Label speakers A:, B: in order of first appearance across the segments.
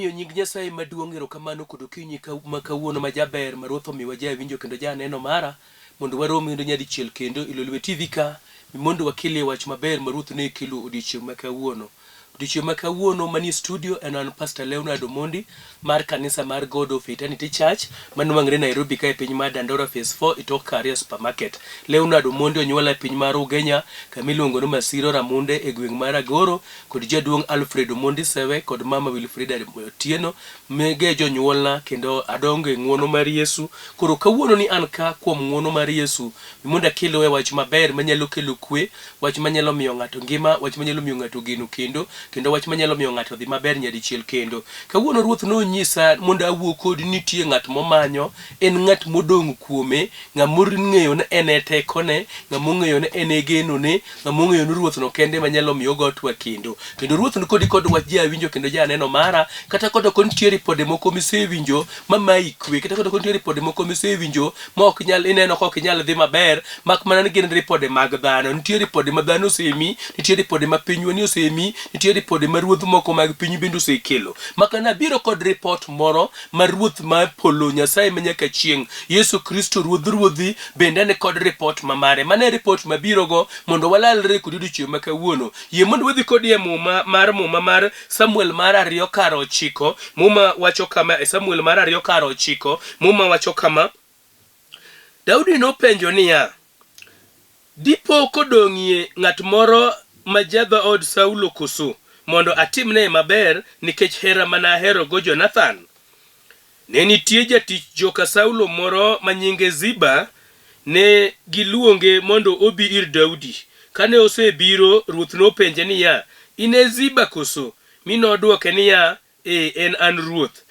A: Amiyo nying Nyasaye maduong' erokamano kod okinyi ma kawuono ma jaber ma Ruoth omiwa jawinjo kendo janeno mara mondo warom kendo nyadichiel kendo e Lolwe TV ka mondo wakelie wach maber ma Ruoth ne kelo odiechieng' ma kawuono. Odiechieng' ma kawuono manie studio en an Pastor Leonard Omondi mar kanisa mar God of Eternity Church manwang're Nairobi ka e piny mar Dandora Phase 4 e tok Karia Supermarket. Leonard Omondi onyuola e piny mar Ugenya kama iluongo ni Masiro Ramunde e gweng' mar Agoro kod jaduong' Alfred Omondi Sewe kod mama Wilfrida Otieno mege jonyuolna kendo adongo e ng'uono mar Yesu. Koro kawuono ni an ka kuom ng'uono mar Yesu mondo akeloe wach maber manyalo kelo kwe, wach manyalo miyo ng'ato ngima, wach manyalo miyo ng'ato geno kendo, kendo wach manyalo miyo ng'ato dhi maber nyadichiel kendo. Kawuono Ruoth nonyisa mondo awuo kodi nitie ng'at momanyo, en ng'at modong' kuome, ng'ama ong'eyo ni en e tekone, ng'ama ong'eyo ni en e genone, Ng'ama ong'eyo ni Ruoth no kende ema nyalo miyo ogo twak kendo. Kendo Ruoth ni kodi kod wach jawinjo kendo janeno mara, kata kod ok nitie ripode moko misewinjo ma mayi kwe, kata kod ok nitie ripode moko misewinjo ma ok nyal ineno ka ok inyal dhi maber, mak mana ni gin ripode mag dhano. Nitie ripode ma dhano osemi, nitie ripode ma pinywa ni osemi, nitie ripode ma ruodh moko mag piny bende osekelo. Maka nabiro kod ripot moro ma Ruoth mar polo, Nyasaye ma nyaka chieng', Yesu Kristo Ruodh ruodhi, bende ni kod ripot ma mare. Mano e ripot mabirogo mondo walalre kodi odiechieng' ma kawuono. Yie mondo wadhi kodi e Muma mar Muma mar Samuel mar ariyo kar ochiko. Muma wacho kama e Samuel mar ariyo kar ochiko. Muma wacho kama. Daudi nopenjo niya, Dipo kodong'ie ng'at moro ma ja-dhood Saulo koso, mondo atimne maber nikech hera ma naherogo Jonathan? Ne nitie jatich joka Saulo moro ma nyinge Ziba, ne giluonge mondo obi ir Daudi. Kane osebiro, ruoth nopenje niya, In e Ziba koso? Mi nodwoke niya, Ee, en an ruoth.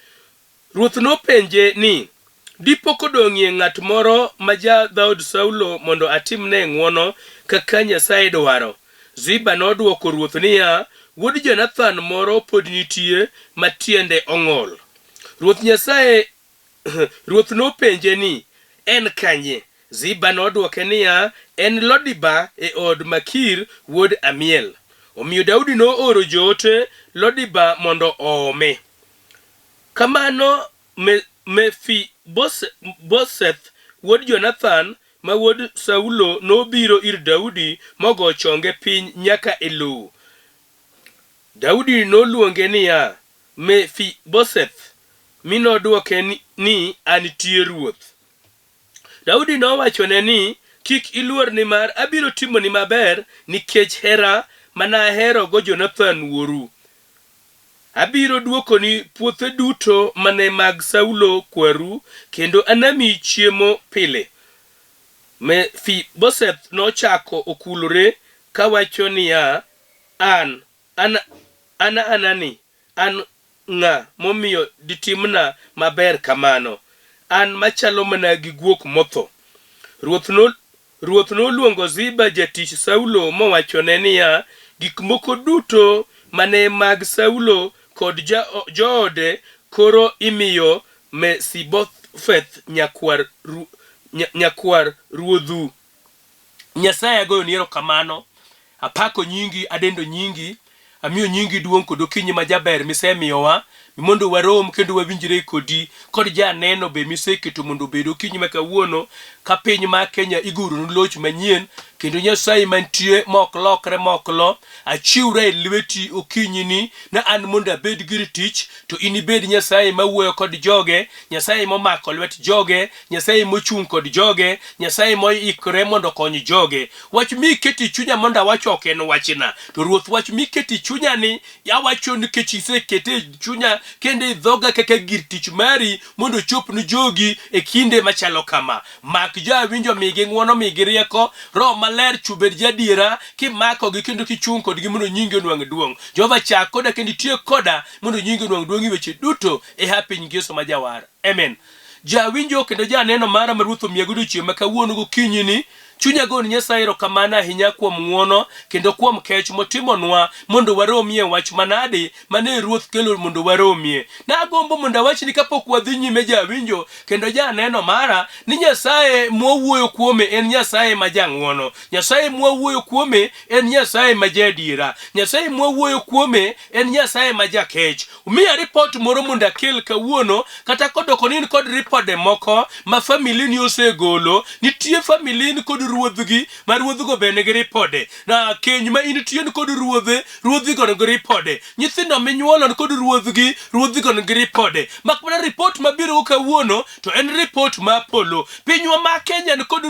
A: Ruoth nopenje ni, Dipo kodong'ie ng'at moro ma ja-dhood Saulo mondo atimne ng'wono kaka Nyasaye dwaro? Ziba nodwoko ruoth niya, Wuod Jonathan moro pod nitie ma tiende ong'ol. Ruoth Nyasaye Ruoth nopenje ni, En kanye? Ziba nodwoke niya, En Lodiba e od Makir wuod Amiel. Omiyo Daudi nooro joote Lodiba mondo oome. Kamano Mefibosheth wuod Jonathan ma wuod Saulo nobiro ir Daudi mogo chonge piny nyaka e lowo. Daudi noluonge niya, Mefibosheth, mi nodwoke ni, Antie ruoth. Daudi nowachone ni, Kik iluor nimar abiro timoni maber nikech hera ma naherogo Jonathan wuoru. Abiro dwokoni puothe duto mane mag Saulo kwaru kendo anamiyi chiemo pile. Mefibosheth nochako okulore kawacho niya, An, an an anani, an ng'a momiyo ditimna maber kamano, an machalo mana gi guok motho? Ruoth no, ruoth noluongo Ziba jatich Saulo mowachone niya, Gik moko duto mane mag Saulo kod joode koro imiyo Mefibosheth nyakwar, nyakwar ruodhu. Nyasaye agoyoni erokamano, apako nyingi, adendo nyingi, amiyo nyingi duong' kod okinyi ma jaber misemiyowa mondo warom kendo wawinjre kodi kod janeno be miseketo mondo obed okinyi ma kawuono ka piny ma Kenya iguro loch manyien kendo Nyasaye mantie mok lokre mok lo achiwra e lweti okinyi ni na an mondo abed gir tich to in ibed Nyasaye mawuoyo kod joge Nyasaye momako lwet joge Nyasaye mochung' kod joge, Nyasaye moikore mondo okony joge. Wach miketo e chunya mondo awach ok en wachna, to Ruoth wach miketo e chunya ni awacho nikech isekete e chunya kendo e dhoga kaka gir tich mari mondo ochop ne jogi e kinde machalo kama. Mak jo awinjo migi ng'wono migi rieko, Roho Maler chubed jadiera kimakogi kendo kichung' kodgi mondo nyingi onwang' duong'. Jehova chak koda kendo itiek koda mondo nyingi onwang' duong' e weche duto e hapi nying Yesu ma Jawar. Amen. Jawinjo kendo janeno mara ma Ruoth omiya godiechieng' ma kawuono gokinyi ni, Chunya goni Nyasaye erokamano ahinya kuom ng'wono kendo kuom kech motimonwa mondo waromie wach manadi mane Ruoth kelo mondo waromie. Nagombo mondo awachni kapok wadhi nyime jawinjo kendo janeno mara ni Nyasaye mwawuoyo kuome en Nyasaye ma jang'wono. Nyasaye mwawuoyo kuome en Nyasaye ma jaadiera. Nyasaye mwawuoyo kuome en Nyasaye ma jakech. Miya ripot moro mondo akel kawuono, kata kodoko ni in kod ripode moko ma famili ni osegolo, nitie famili in kod ruodhgi, ma ruodhgo be nigi ripode. Na keny ma intie ni kod ruodhe, ruodhigo nigi ripode. Nyithindo minyuolo ni kod ruodhgi, ruodhigo nigi ripode. Mak mana ripot mabiro kawuono to en ripot ma polo. Pinywa ma Kenya ni kod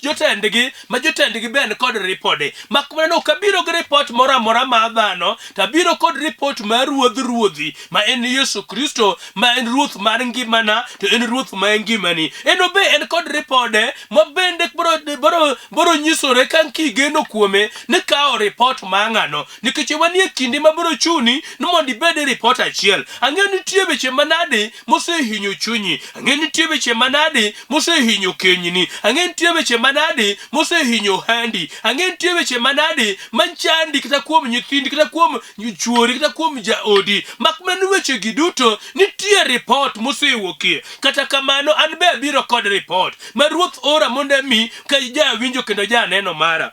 A: jotendgi, ma jotendgi be ni kod ripode. Mak mana ni ok abiro gi ripot moro amora mar dhano, to abiro kod ripot mar Ruodh ruodhi, ma en Yesu Kristo, ma en Ruoth mar ngimana, to en Ruoth ma ngimani. En obe en kod ripode ma bende biro, biro, biro nyisore ka kigeno kuome ni kawo ripot mar ng'ano. Nikech wanie kinde ma biro chuni ni mondo ibed e ripot achiel. Ang'eyo nitie weche manadi mosehinyo chunyi. Ang'eyo nitie weche manadi mosehinyo kenyini. Ang'eyo nitie weche manadi mosehinyo ohandi. Ang'eyo nitie weche manadi machandi kata kuom nyithindi, kata kuom chuori, kata kuom jaodi. Mak mana ni wechegi duto nitie ripot mosewuokie. Kata kamano an be abiro kod ripot ma Ruoth ora mondo ami ka jawinjo kendo janeno mara.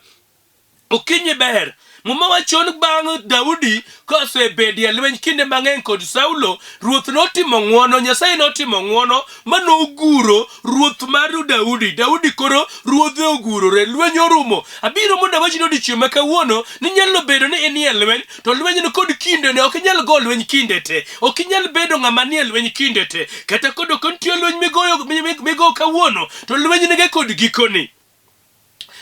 A: Okinyi ber. Muma wacho ni bang' Daudi kosebedie e lweny kinde mang'eny kod Saulo, ruoth notimo ng'wono, Nyasaye notimo ng'wono ma noguro ruoth mar Daudi. Daudi koro ruodhe ogurore, lweny orumo. Abiro mondo awachni odiechieng' ma kawuono ni nyalo bedo ni inie lweny, to lweny ni kod kindene, ok inyal go lweny kinde te. Ok inyal bedo ng'ama nie lweny kinde te. Kata kod ok nitie lweny migoyo migo kawuono, to lweny nige kod gikone.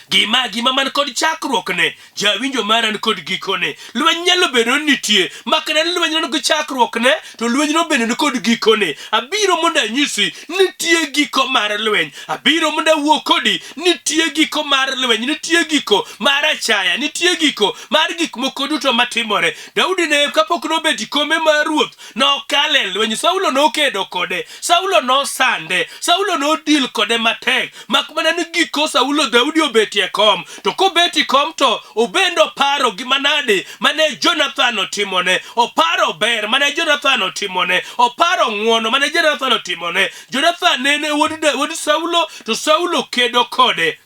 A: Gima gima man kod chakruokne, jawinjo mara ni kod gikone. Lweny nyalo bedo ni nitie, makna ni lweny ni gi chakruokne, to lwenyno bende ni kod gikone. Abiro mondo anyisi, nitie giko mar lweny. Abiro mondo awuo kodi, nitie giko mar lweny, nitie giko mar achaya, nitie giko mar gik moko duto matimore. Daudi ne kapok nobet e kome mar ruoth, nokalo e lweny. Saulo nokedo kode, Saulo nosande, Saulo nodil kode matek. Mak mana ni giko Saulo Daudi obetie kom, to kobetie kom to obende oparo gima nade mane Jonathan otimone, oparo ber mane Jonathan otimone, oparo ng'wono mane Jonathan otimone. Jonathan ne en wuod, wuod Saulo to Saulo kedo kode.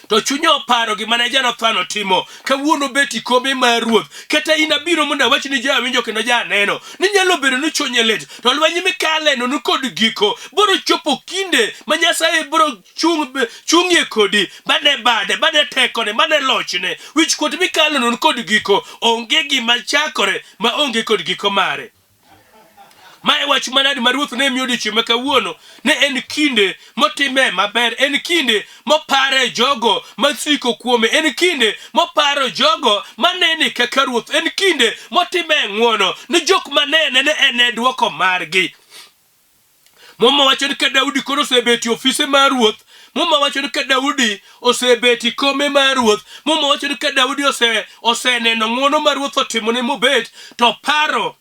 A: To chunye oparo gima ne Jonathan otimo. Kawuono bet i kombe mar ruoth. Kata in abiro mondo awach ni jawinjo kendo janeno ni nyalo bedo ni chunye lit, to lweny mikaleno ni kod giko. Biro chopo kinde ma Nyasaye biro chung' chung'ie kodi, mane bade, mane tekone, mane lochne. Wichkuot mikaleno ni kod giko. Onge gima chakore ma onge kod giko mare. Ma e wach manadi ma Ruoth ne miyo odiechieng' ma kawuono. Ne en kinde motime maber, en kinde mopare jogo masiko kuome, en kinde moparo jogo manene kaka Ruoth, en kinde motime ng'wono ni jok manene ne en e dwoko margi. Muma wacho ni ka Daudi koro osebet e ofise mar ruoth, Muma wacho ni ka Daudi osebet e kome mar ruoth, Muma wacho ni ka Daudi ose, oseneno ng'wono ma ruoth otimone mobet, to oparo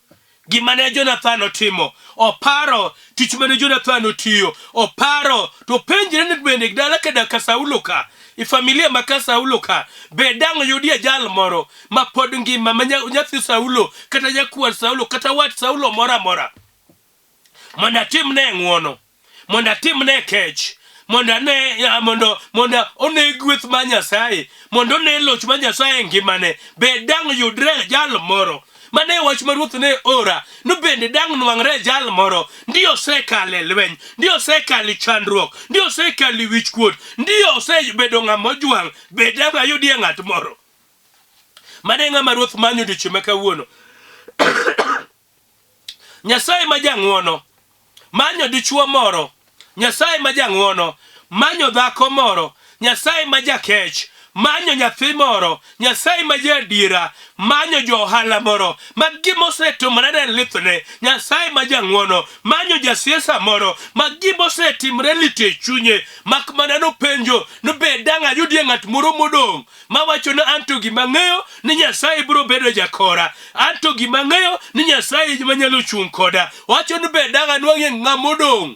A: gima ne Jonathan otimo, oparo tich mane Jonathan otiyo, oparo to openjre ni bende dala ka ka Saulo ka, e familia ma ka Saulo ka, be dang' yudie jal moro ma pod ngima ma nyathi Saulo kata nyakwar Saulo kata wat Saulo moro amora mondo atimne ng'wono, mondo atimne kech, mondo ane ya, mondo mondo one gweth mar Nyasaye, mondo one loch mar Nyasaye e ngimane. Be dang' yudre jal moro mane wach ma Ruoth ne ora ni bende dang' nwang're jal moro ndi osekalo e lweny, ndi osekalo e chandruok, ndi osekalo e wichkuot, ndi osebedo ng'ama ojwang', be dang' ayudie ng'at moro? Mano e ng'ama Ruoth manyo odiechieng' ma kawuono. Nyasaye ma jang'wono manyo dichwo moro, Nyasaye ma jang'wono manyo dhako moro, Nyasaye ma jakech manyo nyathi moro, Nyasaye ma jaadiera manyo jo ohala moro ma gima osetimore ne lithne, Nyasaye ma jang'wono manyo jasiasa moro ma gima osetimre lit e chunye, mak mana nopenjo ni be dang' ayudie ng'at moro modong' mawacho ni anto gima ang'eyo ni Nyasaye biro bedo jakora, anto gima ang'eyo ni Nyasaye manyalo chung' koda. Wacho ni be dang' anwang'ie ng'ama odong'.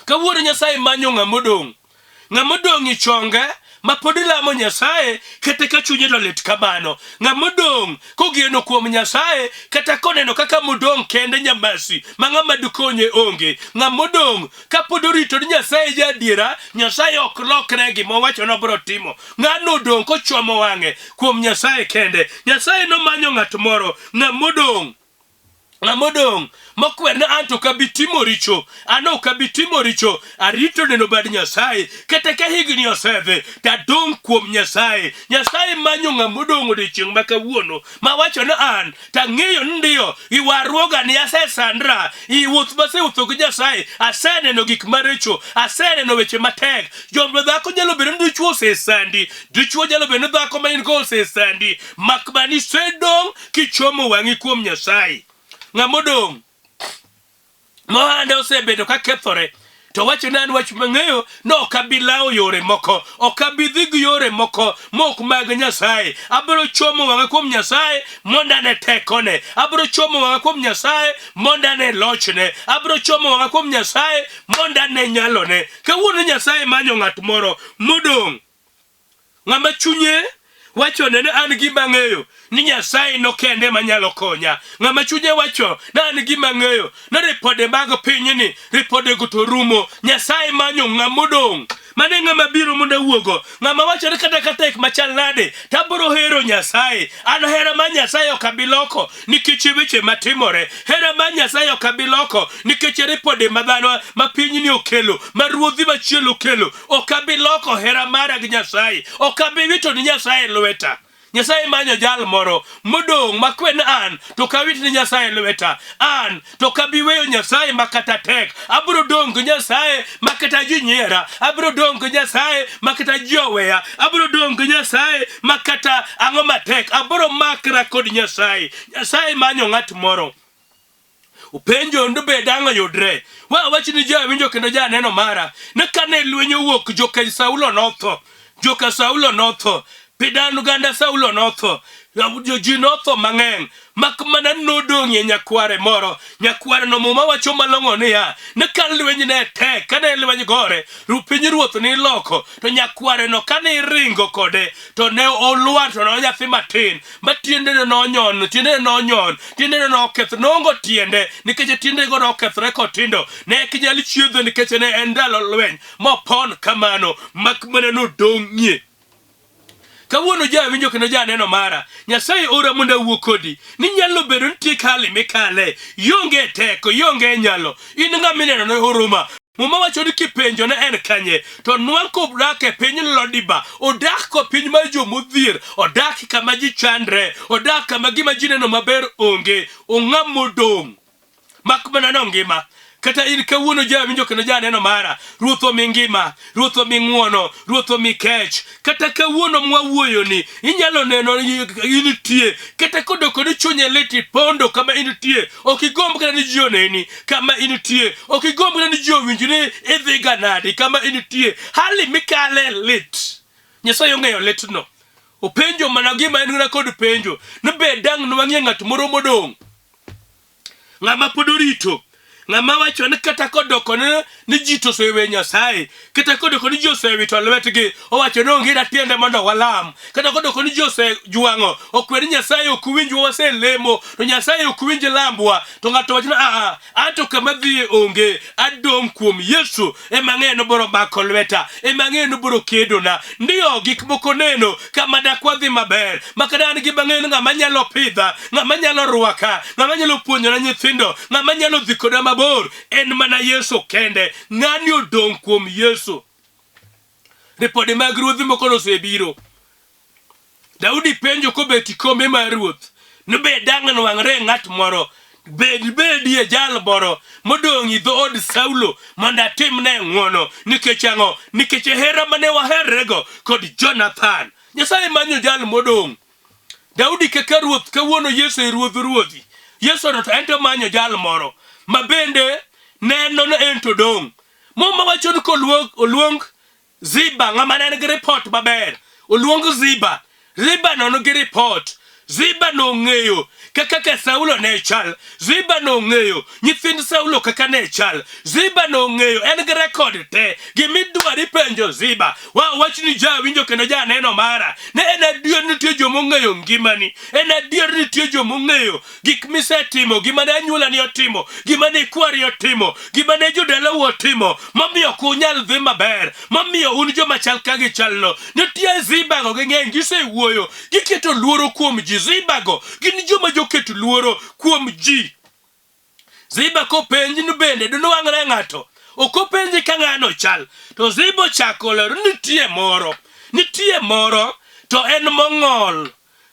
A: Kawuono Nyasaye manyo ng'ama odong'. Ng'ama odong' e chonge ma pod lamo Nyasaye kata ka chunye to lit kamano. Ng'ama odong' kogeno kuom Nyasaye kata koneno kaka modong' kende nyamasi ma ng'ama dikonye onge. Ng'ama odong' kapod orito ni Nyasaye jaadiera, Nyasaye ok lokre gima owacho nobiro timo. Ng'ano odong' kochomo wang'e kuom Nyasaye kende. Nyasaye nomanyo ng'at moro, ng'ama odong' Ng'ama odong' mokwer ni an to ok abi timo richo, an ok abi timo richo, arito neno bad Nyasaye, kata ka higni osedhi, to adong' kuom Nyasaye. Nyasaye manyo ng'ama odong' odiechieng' ma kawuono, ma wacho ni an to ang'eyo ni ndiyo, i warruoga ni asesandra, i wuoth masewuotho gi Nyasaye, aseneno gik maricho, aseneno weche matek. Joma dhako nyalo bedo ni dichwo osesandi, dichwo nyalo bedo ni dhako ma in go osesandi, mak mana isedong' kichomo wang'i kuom Nyasaye. Ng'ama odong' mohande osebedo ka kethore to wacho ni an wach mang'eyo ni ok abi lawo yore moko, ok abi dhi gi yore moko mok mag Nyasaye. Abiro chomo wang'a kuom Nyasaye mondo ane tekone. Abiro chomo wang'a kuom Nyasaye mondo ane lochne. Abiro chomo wang'a kuom Nyasaye mondo ane nyalone. Kawuono Nyasaye manyo ng'at moro modong' Ng'ama chunye wachone ni an gima ang'eyo ni Nyasaye no kende manyalo konya. Ng'ama chunye wacho ni an gima ang'eyo ni ripode mag pinyni, ripodego to rumo. Nyasaye manyo ng'ama odong'. Mano e ng'ama biro mondo awuogo. Ng'ama wacho ni kata ka tek machal nade, to abiro hero Nyasaye. An hera mar Nyasaye ok abi loko nikech weche matimore. Hera mar Nyasaye ok abi loko nikech ripode ma dhano ma pinyni okelo, ma ruodhi machielo okelo. Ok abi loko hera mara gi Nyasaye. Ok abi wito ni Nyasaye lweta. Nyasaye manyo jal moro modong' makwe ni an to ok awit ni Nyasaye lweta. An to ok abi weyo Nyasaye ma kata tek. Abiro dong' gi Nyasaye ma kata ji nyiera. Abiro dong' gi Nyasaye ma kata ji oweya. Abiro dong' gi Nyasaye ma kata ang'o matek. Abiro makra kod Nyasaye. Nyasaye manyo ng'at moro. Openjo ni be dang' oyudre. Wa wach ni jawinjo kendo janeno mara ni kane lweny owuok joka Saulo notho. Joka Saulo notho. Pidan oganda Saulo notho. Ji notho mang'eny. Mak mana nodong'ie nyakware moro. Nyakware no Muma wacho malong'o niya, ni ka lweny ne tek, kane lweny gore, piny ruoth niloko, to nyakware no kane iringo kode, to ne olwar to ne nyathi matin. ma tiendene nonyon, tiendene nonyon, tiendene noketh, nongo tiende, nikech tiendego nokethore kotindo, ne ok nyal chiedho nikech ne en ndalo lweny, mopon kamano, mak mana nodong'ie. Kawuono jawinjo kendo janeno mara, Nyasaye ora mondo awuo kodi, ni nyalo bedo nitie kali mikale, ionge teko, ionge nyalo, in ng'ama ineno ne huruma. Muma wacho ni kipenjo ne en kanye, to nwang' kodak e piny Lodiba, odak ko piny mar jomodhier, odak kama ji chandre, odak kama gima ji neno maber onge, ong'a modong'. Mak mana nongima. Kata in kawuono jawinjo kendo janeno mara, Ruoth omi ngima, Ruoth omi ng'wono, Ruoth omi kech. Kata kawuono mwawuoyoni, inyalo neno intie, kata kodoko ni chunye lit ipondo kama intie, ok igomb kata ni ji oneni kama intie, ok igomb kata ni ji owinj ni idhiga nadi kama intie. Hali mikale lit. Nyasaye ong'eyo litno. Openjo mana gima en mana kod penjo, ni be dang' nwang'ie ng'at moro modong'? Ng'ama pod orito, ng'ama wacho ni kata kodoko ni, ni ji to osewe Nyasaye, kata kodoko ni ji osewito lwetgi, owacho ni onge tiende mondo walam, kata kodoko ni ji osejwang'o, okwer ni Nyasaye ok winjwa waselemo, to Nyasaye ok winj lambwa, to ng'ato wacho ni aa, an to kama dhiye onge, adong' kuom Yesu, ema ang'eyo ni obiro mako lweta, ema ang'eyo ni obiro kedona. Ndiyo, gik moko neno kama dak wadhi maber, ma kata an gima ang'eyo ni ng'ama nyalo pidha, ng'ama nyalo rwaka, ng'ama nyalo puonjona nyithindo, ng'ama nyalo dhi koda mabor, en mana Yesu kende. Ng'ani odong' kuom Yesu. Ripode mag ruodhi moko nosebiro. Daudi penjo kobet e kombe mar ruoth ni be dang' nwang're ng'at moro bed bedie jal moro modong' e dhood Saulo mondo atimne ng'wono. Nikech ang'o? Nikech hera mane waherrego kod Jonathan. Nyasaye manyo jal modong'. Daudi kaka ruoth kawuono Yesu e ruodh ruodhi. Yesu no to en to manyo jal moro ma bende neno ni en to dong'. Muma wacho ni koluong Ziba ng'ama ne nigi ripot maber. Oluong Ziba. Ziba no nigi ripot. Ziba nong'eyo kaka ka Saulo ne chal. Ziba nong'eyo nyithind Saulo kaka ne chal. Ziba nong'eyo en gi rekod te. Gimidwaro ipenjo Ziba. Wa wach ni jawinjo kendo janeno mara. Ne en adier nitie joma ong'eyo ngimani. En adier nitie joma ong'eyo gik misetimo, gima ne anyuolani otimo, gima ne kwari otimo, gima ne jodalau otimo, momiyo ok unyal dhi maber, momiyo un joma chal ka gichalno. Nitie Zibago ging'eny, gisewuoyo, giketo luoro kuom ji. Zibago gin joma joketo luoro kuom ji. Ziba kopenj ni bende donwang're ng'ato, ok openji ka ng'ano chal. To Ziba ochako lero ni nitie moro, nitie moro to en mong'ol.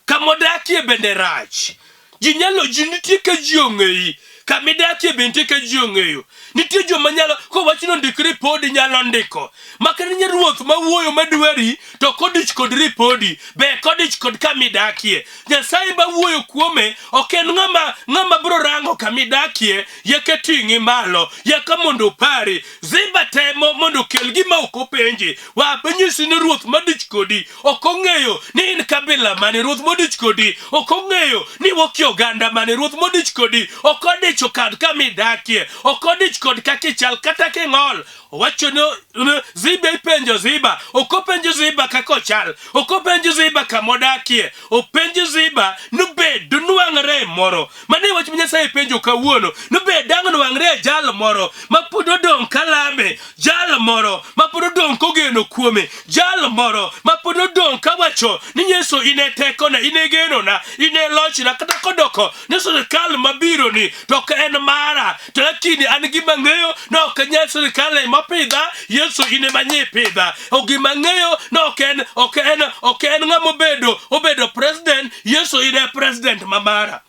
A: Kama odakie bende rach. Ji nyalo, ji nitie ka ji ong'eyi. Kama idakie be nitie ka ji ong'eyo. Nitie joma nyalo, kowach ni ondik ripodi nyalo ndiko. Maka ni ruoth mawuoyo madwari to ok odich kod ripodi, be ok odich kod kama idakie. Nyasaye ma wuoyo kuome ok en ng'ama ng'ama biro rango kama idakie yeke ting'i malo, yeka mondo opari. Ziba temo mondo okel gima ok openji. Wa anyisi ni ruoth madich kodi ok ong'eyo ni in kabila mane, ruoth modich kodi ok ong'eyo ni iwuok e oganda mane, ruoth modich kodi ok odicho kod kama idakie, ok odich kod kaka ichal kata king'ol. Owacho ni Ziba ipenjo Ziba, ok openj Ziba kaka ochal, ok openj Ziba kama odakie, openj Ziba ni be donwang're moro. Mano e wach ma Nyasaye penjo kawuono, ni be dang' nwang're jal moro ma pod odong' kalame, jal moro ma pod odong' kogeno kuome, jal moro ma pod odong' kawacho ni Yesu in e tekona, in e genona, in e lochna, kata kodoko ni sirkal mabironi to ok en mara, to lakini an gima ang'eyo ni ok anyal sirkal ema pidha, Yesu in ema nyipidha. O gima ang'eyo ni ok en ok en ok en ng'ama obedo obedo president, Yesu in e president ma mara.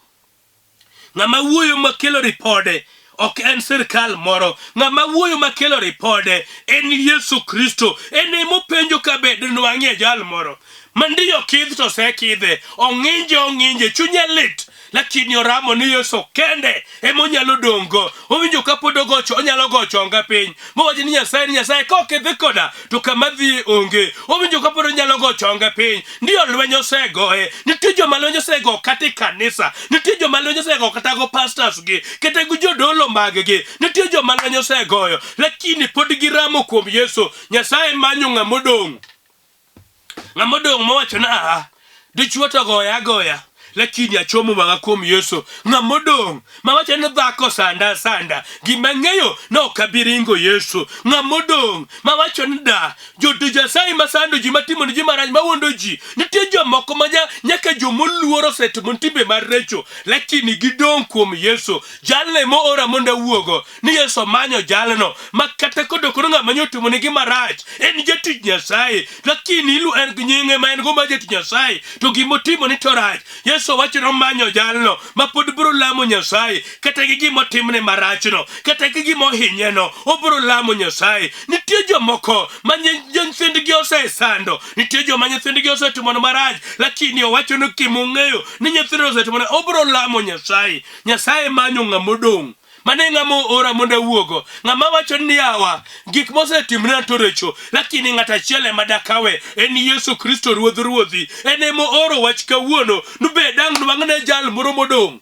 A: Ng'ama wuoyo makelo ripode ok en sirkal moro. Ng'ama wuoyo makelo ripode en Yesu Kristo. En ema openjo ka be dinwang'ie jal moro. Ma ndiyo kidh to osekidhe, ong'inje ong'inje, chunye lit, lakini oramo ni Yesu kende ema onyalo dong'go. Owinjo ka pod ogocho, onyalo go chonge piny. Mowacho ni Nyasaye ni Nyasaye ka ok idhi koda to kama adhiye onge. Owinjo ka pod onyalo go chonge piny. Ndiyo lweny osegoye. Nitie joma lweny osego kata e kanisa. Nitie joma lweny osego kata go pastors gi, kata gi jodolo mag gi. Nitie joma lweny osegoyo, lakini pod giramo kuom Yesu. Nyasaye manyo ng'ama odong'. Ng'ama odong' mowacho ni aa, dichwo to goya agoya, lakini achomo wang'a kuom Yesu. Ng'ama odong' mawacho ni dhako sanda sanda, gima ang'eyo ni ok abi ringo Yesu. Ng'ama odong' mawacho ni da, jotich Nyasaye masando ji, matimo ne ji marach, mawuondo ji. Nitie jomoko ma nyaka joma oluoro osetimo timbe maricho, lakini gidong' kuom Yesu. Jalno ema oora mondo awuogo. ni Yesu omanyo jalno ma kata kodoko ni ng'ama nyotimone gima rach en jatich Nyasaye, lakini ilu en gi nyinge ma en go mar jatich Nyasaye to gimotimo ni to rach. Yesu wacho ni omanyo jalno ma pod biro lamo Nyasaye kata gi gima otimne marachno, kata gi gima ohinyeno, obiro lamo Nyasaye. Nitie jomoko ma nyithindgi osesando, nitie joma nyithindgi osetimone marach, lakini owacho ni kimong'eyo ni nyithindo osetimone, obiro lamo Nyasaye. Nyasaye manyo ng'ama odong'. Mano e ng'ama oora mondo awuogo. Ng'ama wacho ni yawa, gik mosetimre to richo, lakini ng'at achiel ema dakawe, en Yesu Kristo Ruodh ruodhi. En ema ooro wach kawuono, ni be dang' nwang'ne jal moro modong'.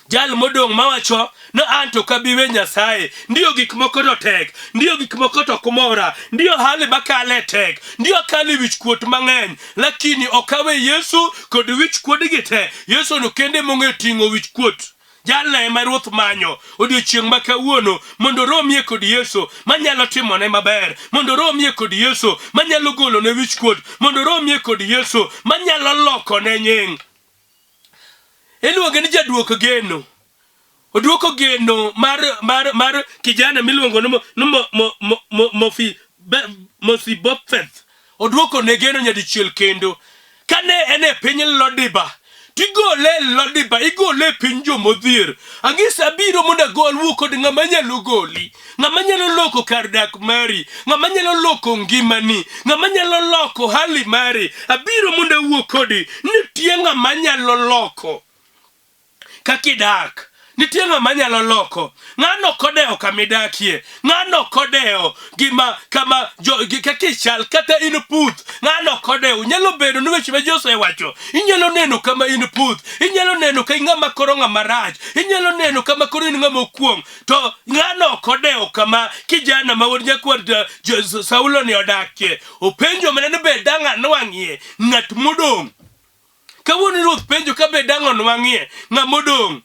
A: Jal modong' mawacho ni an to ok abi we Nyasaye. Ndiyo gik moko to tek, ndiyo gik moko to ok mora, ndiyo hali makale tek, ndiyo akale wich kuot mang'eny, lakini ok awe Yesu kod wich kuodgi te. Yesu no kende mong'e ting'o wich kuot. Jalno ema Ruoth manyo odiechieng' ma kawuono mondo oromie kod Yesu manyalo timone maber, mondo oromie kod Yesu manyalo golone wichkuot, mondo oromie kod Yesu manyalo lokone nying. Iluonge ni jaduok geno. Oduoko geno mar mar mar kijana miluongo ni ni mo, mo, mo, mo, Mofi, be, Mefiboseth. Oduoko ne geno nyadichiel kendo. Kane en e piny Lodiba, tigole e Lodiba, igole e piny jomodhier. Ang'isi abiro mondo agol wuo kod ng'ama nyalo goli, ng'ama nyalo loko kar dak mari, ng'ama nyalo loko ngimani, ng'ama nyalo loko hali mari. Abiro mondo awuo kodi, nitie ng'ama nyalo loko kaka idak. Nitie ng'ama nyalo loko. Ng'ano ok odewo kama idakie. Ng'ano ok odewo gima kama jo gi- kaka ichal kata in puth. Ng'ano ok odewo. Nyalo bedo ni weche ma ji osewacho. Inyalo neno kama in puth. Inyalo neno ka ing'ama koro ng'ama rach. Inyalo neno kama koro in ng'ama okuong'. To ng'ano ok odewo kama kijana ma wuod nyakwar Saulo ni odakie. Openjo mana ni be dang' anwang'ie ng'at modong'. Kawuono ruoth penjo ka be dang' onwang'ie ng'ama odong'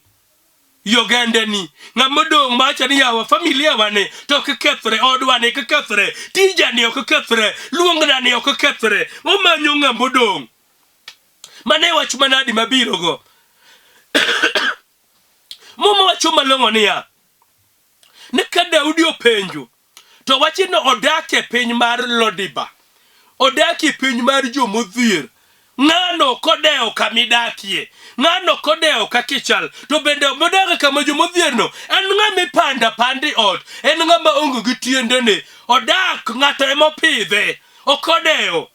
A: i ogendani, ng'ama odong' mawacho ni yawa familia wani to ok kethre, odwa ni ok kethre, tija ni ok kethre, luongna ni ok kethre. Omanyo ng'ama odong'. Mano e wach manadi mabirogo. Muma wacho malong'o niya, ni ka Daudi openjo to wachi ni odak e piny mar Lodiba, odak e piny mar jomodhier. Ng'ano kodewo kama idakie, ng'ano kodewo kaka ichal, to bende modak kama jomodhierno en ng'ama ipando apanda e ot, en ng'ama onge gi tiendene, odak ng'ato ema opidhe, ok odewo.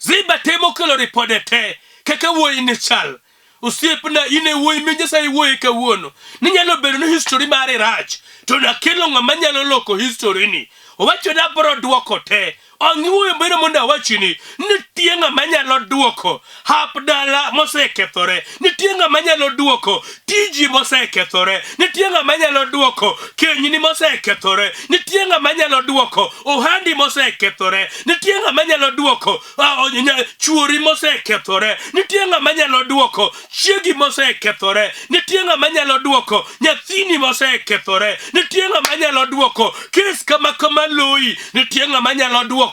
A: Ziba temo kelo ripode te kaka wuoyi ne chal. Osiepna in e wuoyi mi Nyasaye wuoye kawuono. Ninyalo bedo ni history mari rach to nakelo ng'ama nyalo loko history ni. Owacho ni abro duoko te. Ang' iwuoyo bedo mondo awachni nitie ng'ama nyalo duoko hap dala mosekethore. Nitie ng'ama nyalo duoko tiji mosekethore. Nitie ng'ama nyalo duoko kenyni mosekethore. Nitie ng'ama nyalo duoko ohandi mosekethore. Nitie ng'ama nyalo duoko chuori mosekethore. Nitie ng'ama nyalo duoko chiegi mosekethore. Nitie ng'ama nyalo duoko nyathini mosekethore. Nitie ng'ama nyalo duoko kes kama kama loyi. Nitie ng'ama nyalo duoko.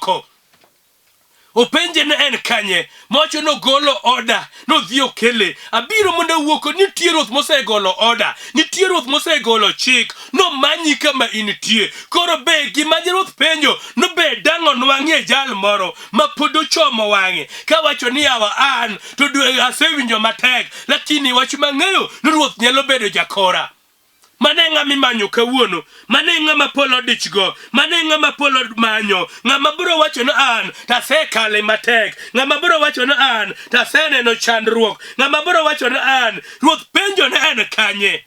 A: Openje ne en kanye, mowacho nogolo oda, nodhi okele. Abiro mondo awuo kodi, nitie ruoth mosegolo oda, nitie ruoth mosegolo chik, nomanyi kama intie. Koro be gima ruoth penjo, nobe dang' onwang'ie jal moro ma pod ochomo wang'e kawacho ni yawa an to dwe asewinjo matek, lakini wach mang'eyo ni ruoth nyalo bedo jakora. Mano e ng'ama imanyo kawuono. Mano e ng'ama polo odichgo. Mano e ng'ama polo manyo. Ng'ama biro wacho ni an to asekale matek. Ng'ama biro wacho ni an to aseneno chandruok. Ng'ama biro wacho ni an ruoth penjo ni en kanye.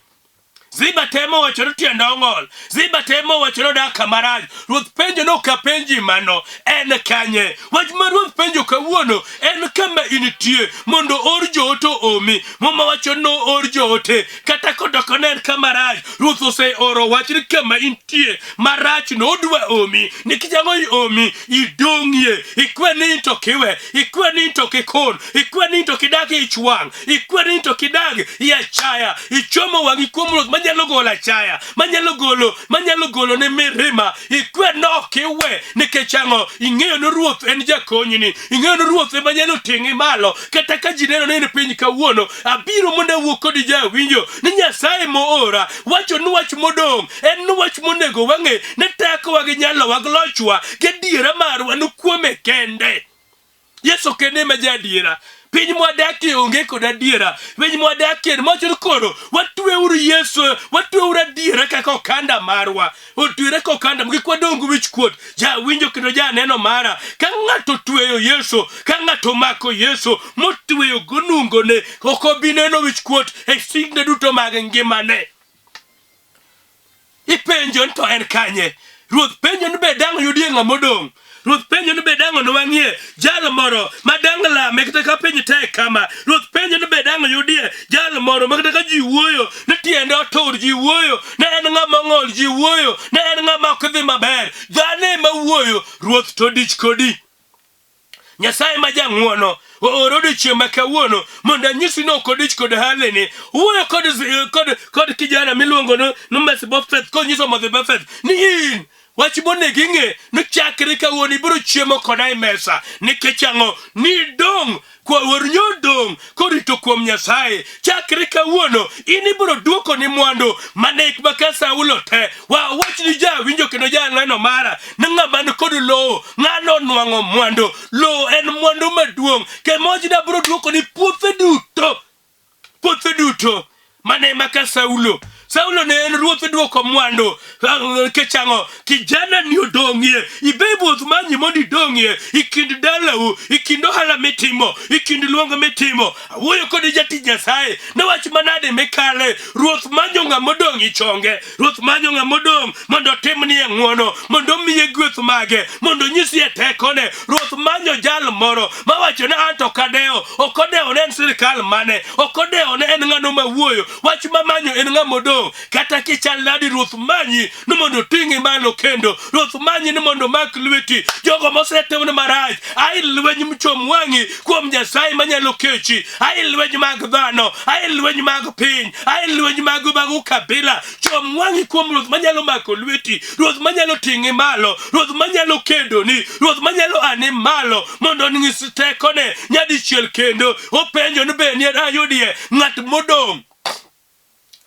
A: Ziba temo wacho ni tiende ong'ol. Ziba temo wacho ni odak kama rach. Ruoth penjo ni ok apenji mano. En kanye? Wach ma ruoth penjo kawuono en kama intie mondo or joote oomi. Muma wacho ni noor joote kata kodoko ne en kama rach. Ruoth oseoro wach ni kama intie marach no odwa omi. Nikech ang'o iomi? Idong'ie. Ikwe ni in to kiwe. Ikwe ni in to kikun. Ikwe ni in to kidag e ich wang'. Ikwe ni in to kidag e achaya. Ichomo wang'i kuom Ruoth manyalo golo achaya, manyalo golo, manyalo golo ne mirima. Ikwe ni ok iwe nikech ang'o? Ing'eyo ni Ruoth en jakonyni. Ing'eyo ni Ruoth ema nyalo ting'i malo kata ka ji neno ni in piny kawuono. Abiro mondo awuo kodi jawinjo ni Nyasaye moora wacho ni wach modong' en ni wach monego wang'e ni tekowa gi nyalowa gi lochwa gi adiera marwa ni kuome kende. Yesu kende ema jaadiera. Piny mwadakie onge kod adiera. Piny mwadakie mawacho ni koro watweuru Yesu, watweuru adiera kaka okanda marwa. Otwere ka okanda kik wadong' gi wich kuot. Jawinjo kendo janeno mara, ka ng'ato otweyo Yesu, ka ng'ato omako Yesu motweyo gonungone, ok obi neno wich kuot e signe duto mag ngimane. Ipenjo ni to en kanye? Ruoth penjo ni be dang' yudie ng'ama odong'? Ruoth penjo ni be dang' onwang'ie jal moro ma dang' lame kata ka piny tek kama? Ruoth penjo ni be dang' yudie jal moro ma kata ka ji wuoyo ni tiende otur, ji wuoyo ni en ng'ama ong'ol, ji wuoyo ni en ng'ama ok dhi maber. Dhano ema wuoyo, Ruoth to odich kodi. Nyasaye ma jang'wono ooro odiechieng' ma kawuono mondo anyisi ni ok odich kod halini. Wuoyo kod, kod, kod kijana miluongo ni, ni Mephibosheth konyiso Mephibosheth ni in wach monego ing'e ni chakre kawuono ibiro chiemo koda e mesa nikech ang'o nidong' wuor nyodong' korito kuom Nyasaye. Chakre kawuono in ibiro duoko ni mwandu mane ma ka Saulo te. Wa wach ni jawinjo kendo janeno mara ni ng'ama ni kod lowo ng'ano onwang'o mwandu. Lowo en mwandu maduong' kendo wach ni abiro duoko ni puothe duto puothe duto mane maka Saulo. Saulo ne en ruoth duoko mwandu. Nikech ang'o? Kijana ni odong'ie. Ibe ruoth manyi mondo idong'ie i kind dalau, i kind ohala mitimo, i kind luong mitimo. Awuoyo kodi jatich Nyasaye. Ne wach manade mikale. Ruoth manyo ng'a modong' i chonge. Ruoth manyo ng'a modong' mondo otimnie ng'wono, mondo omiye gweth mage, mondo onyisie tekone. Ruoth manyo jal moro mawacho ni an to ok adewo, ok odewo ne en sirkal mane, ok odewo ne en ng'ano mawuoyo. Wach mamanyo en ng'a modong'. Kata kichal nadi, Ruoth manyi ni mondo oting'i malo kendo. Ruoth manyi ni mondo omak lweti. Jogo mosetimne marach, ai lweny mchom wang'i kuom Nyasaye manyalo kechi. Ai lweny mag dhano, ai lweny mag piny, ai lweny mag mag ukabila. Chom wang'i kuom Ruoth manyalo mako lweti, Ruoth manyalo ting'i malo, Ruoth manyalo kedoni, Ruoth manyalo ani malo mondo onyis tekone nyadichiel kendo. Openjo ni be ni ayudie ng'at modong'.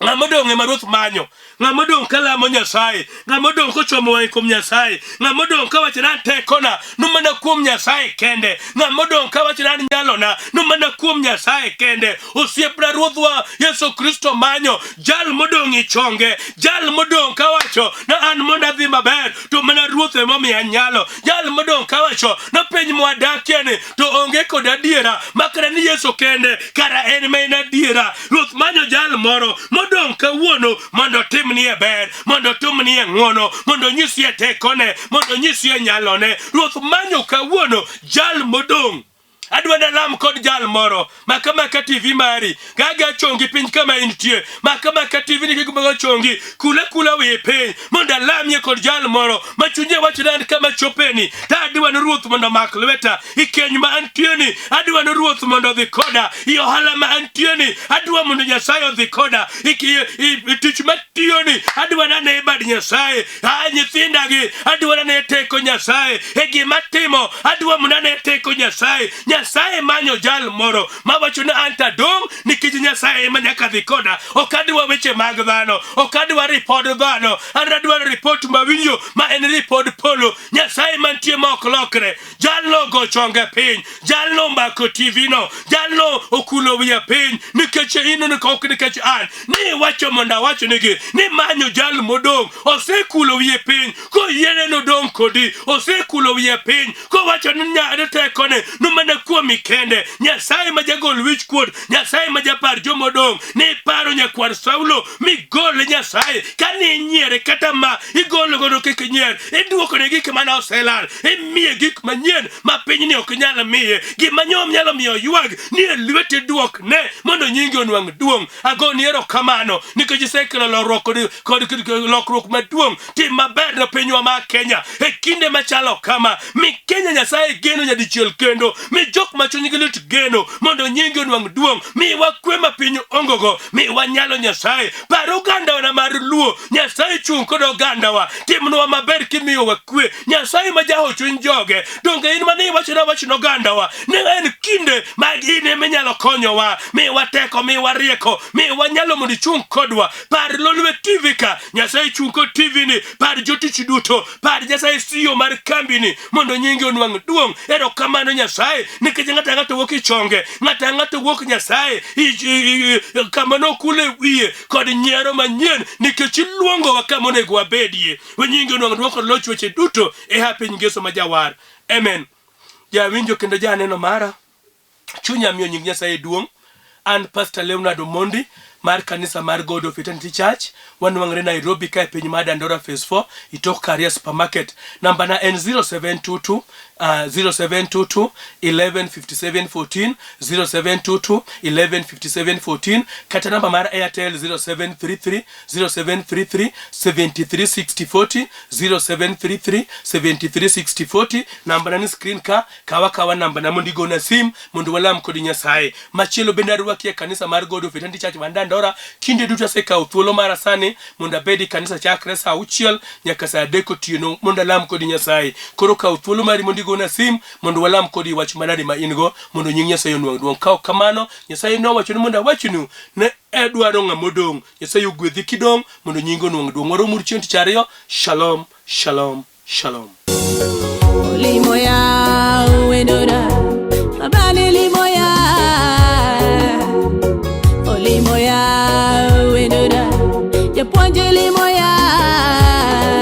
A: Ng'ama odong' ema Ruoth manyo. Ng'ama odong' kalamo Nyasaye. Ng'ama odong' kochomo wang'e kuom Nyasaye. Ng'ama odong' kawacho ni an tekona no mana kuom Nyasaye kende. Ng'ama odong' kawacho ni an nyalona no mana kuom Nyasaye kende. Osiepna Ruodhwa Yesu Kristo manyo jal modong' e chonge. Jal modong' kawacho ni an mondo adhi maber to mana Ruoth ema omiya nyalo. Jal modong' kawacho ni piny mwadakie ni to onge kod adiera makra ni Yesu kende kara en ma en adiera. Ruoth manyo jal moro modong' kawuono mondo otimnie ber, mondo otimnie ng'wono, mondo onyisie tekone, mondo onyisie nyalone. Ruoth manyo kawuono jal modong'. Adwa nalam kod jal moro maka maka TV mari gaga chongi piny kama intie maka maka TV ni kik chongi kula kula wi piny mondo alamie kod jal moro ma chunye wacho ni an kama chopeni to adwa ni ruoth mondo omak lweta i keny ma antieni adwa ni ruoth mondo odhi koda i ohala ma antieni adwa mondo nyasaye odhi koda i, i, i, i tich matiyoni adwa ni ane bad nyasaye a nyithindagi adwa ni ane teko nyasaye e gima timo adwa mondo ane teko nyasaye nyasaye manyo jal moro mawacho ni an tadong' nikech nyasaye ema nyaka dhi koda ok adwa weche mag dhano ok adwa ripod dhano an adwaro ripot mawinjo ma en ripod polo nyasaye mantie ma ok lokre jalno ogo chonge piny jalno omako tv no jalno okulo wiye piny nikech in ok nikech an ni iwacho mondo awach nigi ni manyo jal modong' osekulo wiye piny koyiene nodong' kodi osekulo wiye piny kowacho ni nyalo tekone nomana kuomi kende nyasaye ma jagol wich kuot nyasaye ma japar jomodong' ni iparo nyakwar saulo migole nyasaye kane inyiere kata ma igolo godo kik inyier iduokone gik mane oselal imiye gik manyien ma pinyni ok nyal miye gima nyom nyalo miyo ywag ni e lweti duokne mondo nyingi onwang' duong' agoni erokamano nikech isekelo lokruok kod, kod, kod lokruok maduong' tim maber ne pinywa ma Kenya e kinde machalo kama mi Kenya Nyasaye geno nyadichiel kendo mi jok ma chunygi lit geno mondo nyingi onwang' duong' miwa kwe ma piny ongogo miwa nyalo Nyasaye par ogandawa mar Luo Nyasaye chung' kod ogandawa timnwa maber kimiyowa kwe Nyasaye ma jaho chuny joge donge in mane iwachona wach nogandawa ne en kinde mag in ema inyalo konyowa miwa teko miwa rieko miwa nyalo mondo ichung' kodwa par Lolwe TV ka Nyasaye chung' kod TV ni par jotich duto par Nyasaye siyo mar kambini mondo nyingi onwang' duong' erokamano Nyasaye nikech ng'ato ang'ato wuok e chonge ng'ato ang'ato wuok Nyasaye kama nokule wiye kod nyiero manyien nikech iluongowa kama onego wabedie we nyingi onwang' duong' kod loch weche duto e ha piny ngeso ma jawar amen jawinjo kendo janeno mara Chunya miyo nying Nyasaye duong'. An Pastor Leonard Omondi mar kanisa mar God of Eternity Church. Wanwang're Nairobi ka e piny mar Dandora Phase 4 itok Karia Supermarket. Namba na en 0722 0722 11 57 14 0722 11 57 14 kata namba mar Airtel 0733 0733 73 60 40 0733 73 60 40 namba na ni screen ka Kawa kawa namba na mondo igona sim mondo walam kod Nyasaye. Machielo bende arwaki e kanisa mar God of Eternity Church man Dandora. Kinde duto asekawo thuolo mara sani mondo abed e kanisa chakre saa auchiel nyaka saa adek otieno mondo alam kod Nyasaye. Koro kaw thuolo mari mondo igona sim mondo walam kodi wach manade ma in go mondo nying Nyasaye onwang' duong'. Ka ok kamano, Nyasaye nowacho ni mondo awachnu ne adwaro ng'ama odong'. Nyasaye ogwedhi kidong' mondo nyinge onwang' duong'. Waromuru chieng' tich ariyo. Shalom, shalom. Shalom.
B: Olimo ya